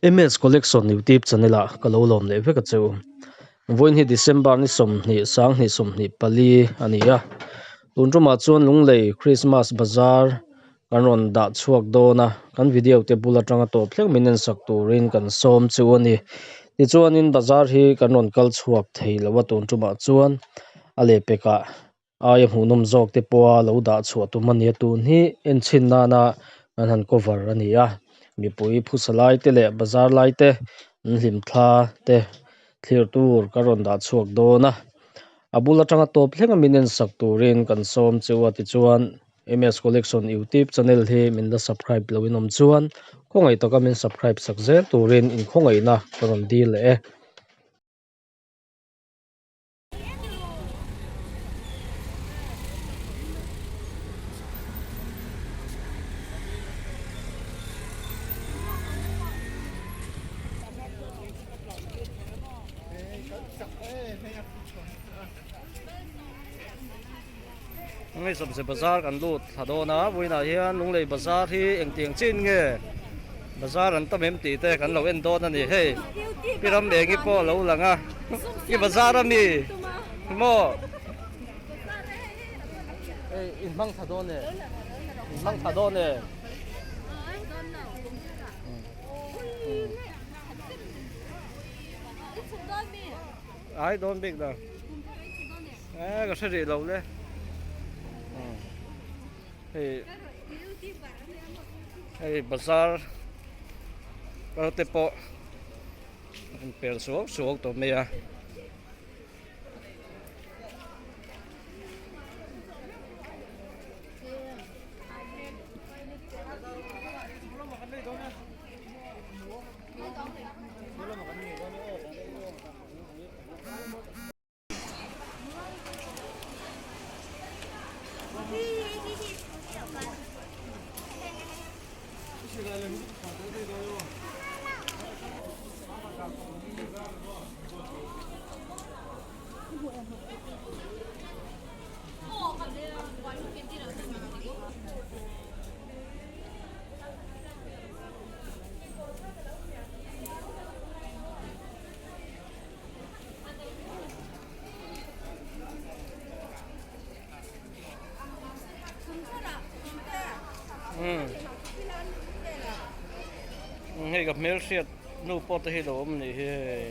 MS Collection YouTube channel ah ka lo lawm leh vek a che u. Vawiin hi December ni 20 sanghnih 24 a ni a. Tun tumah chuan Lunglei Christmas Bazar kan rawn dah chhuak dawn a, kan video te bul atanga tawp thleng min ensak turin kan sawm chu a ni. Tichuanin bazar hi kan rawn kal chhuak thei lo a tun tumah chuan a lehpekah aia hmuhnawm zawk te pawha lo dah chhuah tum a ni a, tun hi enchhin nana kan han cover a ni a, mipui phusa lai te leh bazar lai te an hlim thla te thlir tur ka rawn dah chhuak dawn a, a bul atanga tawp thleng a min ensak turin kan sawm cheu a tichuan MS Collection YouTube channel hi min la subscribe lo in awm chuan khawngaih taka min subscribe sak zel turin in khawngaihna ka rawn dil leh e. Lunglei Sawmse Bazar kan lut thla dawn a, vawiinah hian Lunglei Bazar hi engtiang chin nge bazar an tam em tih te kan lo en dawn a ni. Hei Pi Rambengi pawh a lo lang a, i bazar a mi maw? Hei in hmang thla dawn e, in hmang thla dawn e. Ai dawn bik dah. Eh ka hre rih lo le. Hei hei bazar kal te pawh an per suau suau tawh mai a. Hei ka hmelhriat nu pawh te hi lo awm nih hi hei.